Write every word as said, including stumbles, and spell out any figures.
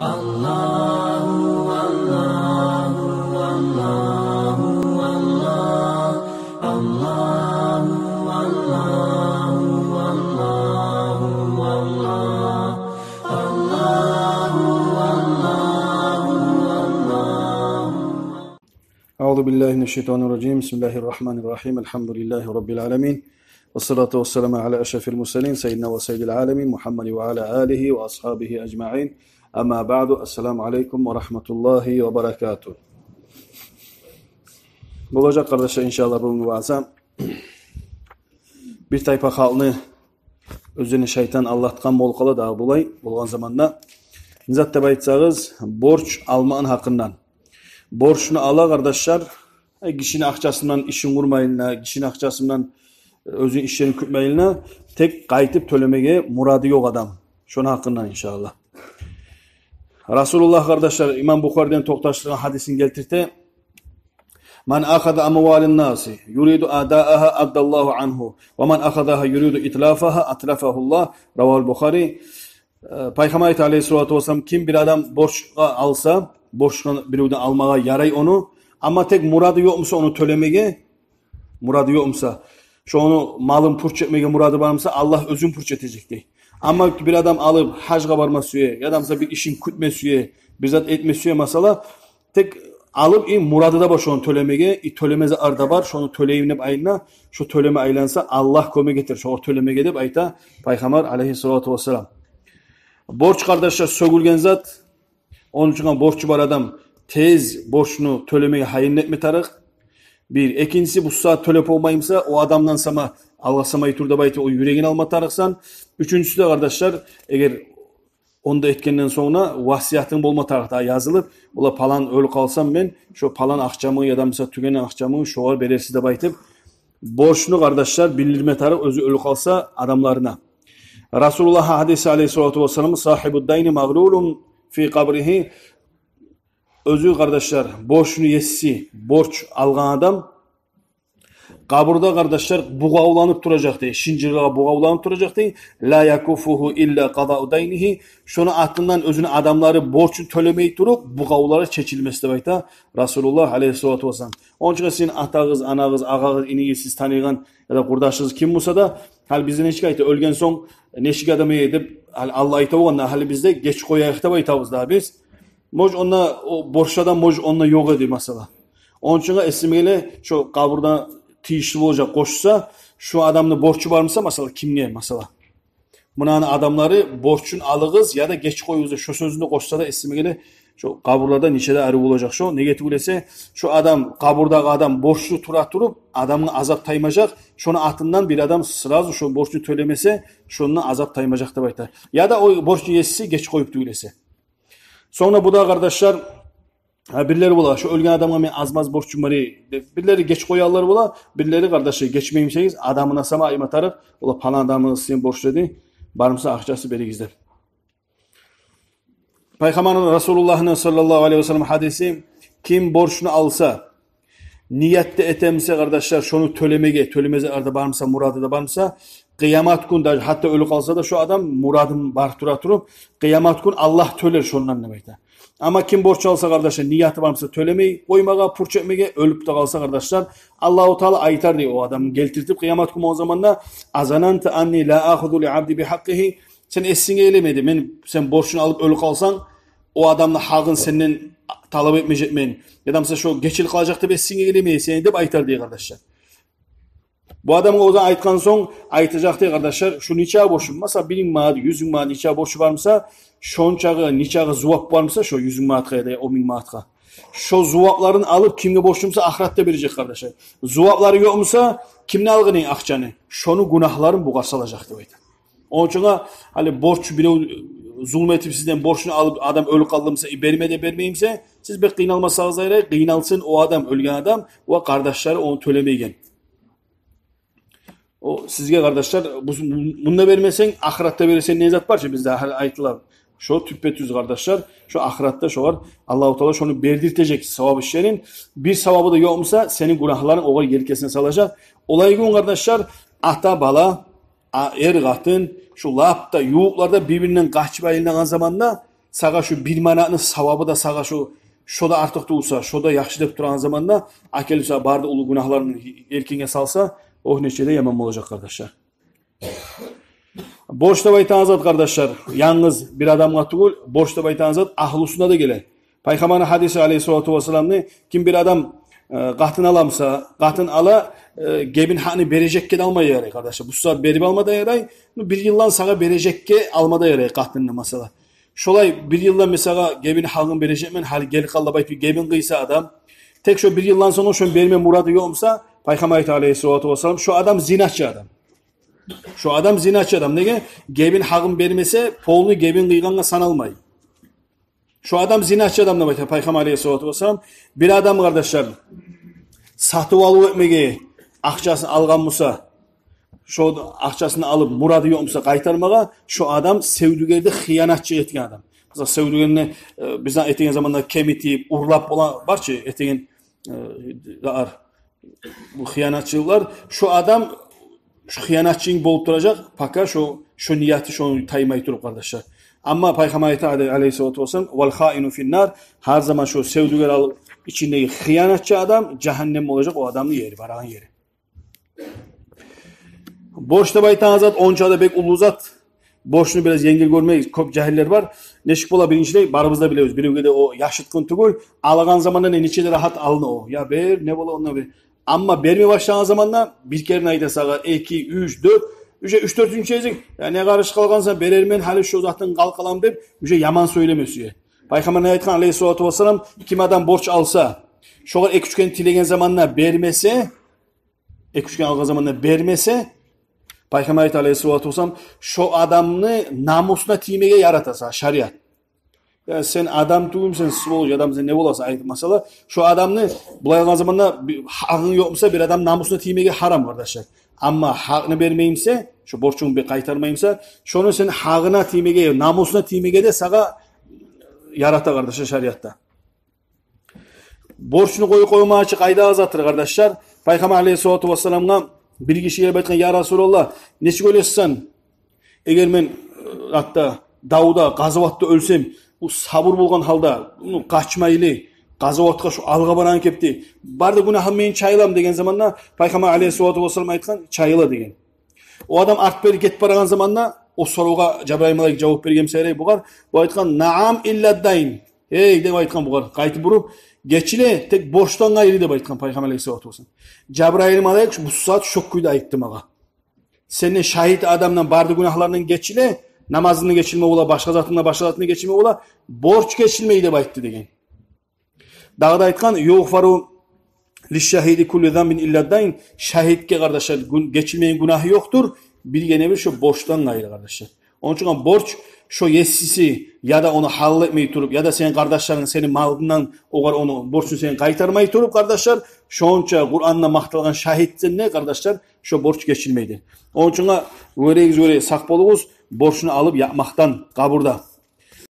Аллагьу, Аллагьу, Аллагьу, Аллагь. Аллагьу, Аллагьу, Аллагьу, Аллагь. Аллагьу, Аллагьу, Аллагьу, Аллагь. أعوذ بالله من الشيطان الرجيم. بسم الله الرحمن الرحيم. الحمد لله رب العالمين. والصلاة والسلام على أشرف المرسلين سيدنا وسيد العالمين محمد وعلى آله وأصحابه أجمعين. أما بعد. السلام عليكم ورحمة الله وبركاته. Болажакъ, къардашлар, иншааллагь, бугюнгю ваъза бир тайпа халкъны оьзлени шайтан алдатгъан болуп къала дагъы булай болгъан заманда. Не зат деп айтсагъыз, борч алмагъан гьакъындан. Борчну ала, къардашлар, э, гишини акъчасындан ишин къурмайлына, гишини акъчасындан, э, оьзюню ишлерин кютмейлине, тек къайтып тёлемеге мурады ёкъ адам. Шону гьакъындан, иншааллагь. Расулуллагь, къардашлар, имам Бухариден токъташдыргъан гьадисин гелтирте: من أخذ أموال الناس يريد أداءها أدى الله عنه، ومن أخذها يريد إتلافها أتلفه الله. رواه البخاري. Э, Пайхаммар айта, алейгьиссалату вассалам, ким бир адам борчгъа алса, борчгъа биревден алмагъа ярай ону, амма тек мурады ёкъ буса ону тёлемеге, мурады ёкъ буса, шону малын пуч этмеге мурады бар буса, Аллагь оьзюн пуч этежек дей. Амма бир адам алып, гьажгъа барма сюе, яда буса бир ишин кютме сюе, бир зат этме сюе, масала, тек алып, и мурады да бар шону тёлемеге, и тёлеме затлары да бар, шону тёлейим деп айлана, шо тёлеме айланса, Аллагь кёмек этер шогъар тёлемеге деп айта Пайхаммар, алейгьиссалату вассалам. Борч, къардашлар, сёгюлген зат. Ону учун борчу бар адам тез борчну тёлемеге гьайын этме тарыкъ. Бир. Экинчиси, бу сагьат тёлеп болмай буса, о адамдан сама алгъасамай тур деп айтып, о юрегин алма тарыкъсан. Уьчюнчюсю де, къардашлар, эгер онда этгенден сонг да васиятынг болма тарыкъ дагъы язылып, ола, палан оьлюп къалсам мен, шо палан акъчамы яда буса тюгенген акъчамы шогъар берерсиз деп айтып, борчну, къардашлар, билдирме тарыкъ оьзю оьлюп къалса адамларына. Расулуллагь гьадиси, алейгьиссалату вассалам: صاحب الدين مغلول في قبره. Оьзю, къардашлар, борчну еси, борч алгъан адам къабурда, къардашлар, бугъавланып туражакъ дей, шынжырлагъа бугъавланып туражакъ дей. لا يكفه إلا قضاء دينه. Шону артындан оьзюню адамлары борчун тёлемей туруп, бугъавлары чечилмес деп айта Расулуллагь, алейгьиссалату вассалам. Ону учун сизин атагъыз, анагъыз, агъагъыз, инигиз, сиз таныйгъан яда къурдашыгъыз ким буса да, гьали бизде нечик айта, оьлген сонг нечик адам эди деп, гьали Аллагь айта болгъанда, гьали бизде геч къояйыкъ деп айтабыз дагъы биз. Может, онда о борчлу адам, может, онда ёкъ эди, масала. Ону учун эсиме геле, шо къабурда тийишли болажакъ къошулса, шо адамны борчу бар буса, масала, кимге, масала, мунаны адамлары борчун алыгъыз яда геч къоюгъуз деп шо сёзню къошса да, эсиме геле, шо къабурларда нече де арив болажакъ шо. Неге тюгюл эсе, шо адам, къабурдагъы адам борчлу тура туруп, адамгъа азап таймажакъ. Шону артындан бир адам сразу шо борчну тёлемесе, шондан азап таймажакъ деп айта. Яда о борчну еси геч къоюп тюгюл эсе. Сонг да бу да, къардашлар, гьа, бирлери бола, шо оьлген адамгъа мен аз-маз борчум бар эди деп. Бирлери геч къоялар бола, бирлери, къардашлар, гечмей бусагъыз, адамына сама айтма тарыкъ, ола, палан адамны сизин борчлу эди, бар буса акъчасы, беригиз деп. Пайхаммарны, Расулуллагьны, саллаллагьу алейгьи ва саллам, гьадиси: ким борчну алса, ният да эте буса, къардашлар, шону тёлемеге, тёлеме затлары да бар буса, мурады да бар буса, къыямат гюн, даже гьатта оьлюп къалса да шо адам, мурады бар тура туруп, къыямат гюн Аллагь тёлер шондан деп айта. Амма ким борч алса, къардашлар, нияты бар буса тёлемей къоймагъа, пуч этмеге, оьлюп де къалса, къардашлар, Аллагьу Таала айтар дей о адамны гелтиртип къыямат гюн болгъан заманда: أظننت أني لا آخذ لعبدي بحقه. Сен эсинге гелемеди, мен, сен борчну алып оьлюп къалсанг, о адамны гьакъын сенден талап этмежекмен, яда буса шо гечилип къалажакъ деп эсинге гелемеди сени деп айтар дей, къардашлар. Бу адамгъа о зат айтгъан сонг айтажакъ дей, къардашлар, шо нече борчу, масала, бир минг манат, юз минг манат нече борчу бар буса, шончагъы, нечагъы зувап бар буса, шо юз минг манатгъа яда он минг манатгъа, шо зувапларын алып, кимге борчлу буса, ахыратда бережек, къардашлар. Зуваплары ёкъ буса, кимден алгъан эдинг акъчаны, шону гюнагьларын бугъар салажакъ деп айта. Ону учун гьали борч, бирев зулму этип сизден борчну алып, адам оьлюп къалды буса, берме де бермей буса, сиз бек къыйналмасагъыз да ярай, къыйналсын о адам, оьлген адам ва къардашлары ону тёлемейген. О сизге, къардашлар, бу, мунда бермесенг, ахыратда бересен, не зат бар чы бизде, гьали айтыла. Шо тюппе-тюз, къардашлар, шо ахыратда шогъар Аллагьу Таала шону бердиртежек савап ишлерин. Бир савабы да ёкъ буса, сени гюнагьларынг огъар елкесине салажакъ. Олай гюн, къардашлар, ата-бала, а, эр-къатын, шу лап да ювукълар да бир-биринден къачып айланагъан заманда, сагъа шу бир манатны савабы да сагъа шу, шо да артыкъ тувса, шо да яхшы деп турагъан заманда, акелип сагъа бары да уллу гюнагьларын елкенге салса, огь, нече де яман болажакъ, къардашлар. Борч деп айтагъан зат, къардашлар, янгыз бир адамгъа тюгюл, борч деп айтагъан зат агьлюсюне де геле. Пайхаммарны гьадиси, алейгьиссалату вассаламны, ким бир адам, э, къатын ала буса, къатын ала, э, гебин гьакъны бережекге де алма да ярай, къардашлар. Бу сагьат берип алма да ярай, ну, бир йылдан сагъа бережекге алма да ярай къатынны, масала. Шолай бир йылдан мен сагъа гебин гьакъын бережекмен, гьали гел къал деп айтып гебин къыйса адам, тек шо бир йылдан сонг шону берме мурады ёкъ буса, Пайхаммар айта, алейгьиссалату вассалам, шо адам зиначы адам. Шо адам зиначы адам. Неге? Гебин гьакъын бермесе, полный гебин къыйгъангъа саналмай. Шо адам зиначы адам деп айта Пайхаммар, алейгьиссалату вассалам. Бир адам, къардашлар, сатып алыв этмеге акъчасын алгъан буса, шо акъчасын алып, мурады ёкъ буса къайтармагъа, шо адам савдюгерде хыянатчылыкъ этген адам. Масала, савдюгерни, э, бизден этеген заманда кемитип, урлап, бола бар чы, этеген, э, ар бу хыянатчылыкълар. Шо адам шо хыянатчылыгъы болуп туражакъ, пока шо, шо нияты шону таймай туруп, къардашлар. Амма Пайхаммар айта, алей-, алейгьиссалату вассалам, «Вал хаину финнар», гьар заман шо савдюгер алып ичиндеги хыянатчы адам, жагьаннем болажакъ о адамны ери, барагъан ери. Борч деп айтагъан зат онча да бек уллу зат. Борчну бираз енгил гёрмей кёп жагьиллер бар. Нечик бола, биринчилей, барыбыз да билебиз, биревге де о яшыртгъын тюгюл. Алагъан заманда не, нече де рагьат алына о. Я бер, не бола онда бер. Амма берме башлагъан заманда, бир керен айта сагъа, эки, уьч, дёрт, уже уьч-дёртюнчю гезик, я не къарышып къалгъансан, берермен гьали шо затын, къалкъалам деп, уже яман сёйлеме сюе. Пайхаммар не айтгъан, алейгьиссалату вассалам, ким адам борч алса, шогъар эки-уьч керен тилеген заманда бермесе, эки-уьч керен алгъан заманда бермесе, Пайхаммар айта, алейгьиссалату вассалам, шо адамны намусуна тиймеге ярата сагъа шариат. Я сен адам тюгюлмюсен, сволочь адамсан, не боласан, айтып, масала, шо адамны, булай алгъан заманда, бир гьакъынг ёкъ буса, бир адам намусуна тиймеге гьарам, къардашлар. Амма гьакъны бермей буса, шо борчунгну бир къайтармай буса, шону сен гьакъына тиймеге, намусуна тиймеге де сагъа ярата, къардашлар, шариатда. Борчну къоюп къоймакъ чы къайдагъы затдыр, къардашлар. Пайхаммар алейгьиссалату вассаламгъа бир гиши гелип айтгъан: «Я Расулаллагь, нечик оьлесен сен? Эгер мен, э, гьатта давда, къазаватда оьлсем, бу сабур болгъан гьалда, ну, къачмайлы, къазаватгъа шо алгъа барагъан кепде, бары да гюнагьым мени чайыламы?» — деген заманда, Пайхаммар алейгьиссалату вассалам айтгъан: «Чайыла», — деген. О адам арт берип гетип барагъан заманда, о соравгъа Жабрайыл малайик жавап берген саялы бугъар, бу айтгъан: «Наам, илла дайн». «Гьей, — деп айтгъан бугъар, къайтып буруп, — гечиле, тек борчдан къайры», — деп айтгъан Пайхаммар алейгьиссалату вассалам. Жабрайыл малайик бу сагьат шо кюйде айтды магъа: «Сенден, шагьит адамдан бары да гюнагьларындан гечиле, намазындан гечилме бола, башгъа затындан, башгъа затындан гечилме бола, борч гечилмей», — деп айтды деген. Дагъы да айтгъан: «Югъфару лишшагьиди куллу занбин илла дайн». Шагьитге, къардашлар, гюн-, гечилмейген гюнагьы ёкъдур, биргине-бир шо борчдан къайры, къардашлар. Ону учун борч, шо есиси яда ону гьалал этмей туруп, яда сени къардашларынг сени малынгдан огъар ону борчун сен къайтармай туруп, къардашлар, шонча Къуранда макъталгъан шагьитсен де, къардашлар, шо борч гечилмейди. Ону учун гёрегиз, гёре, сакъ болугъуз борчну алып ятмакъдан къабурда.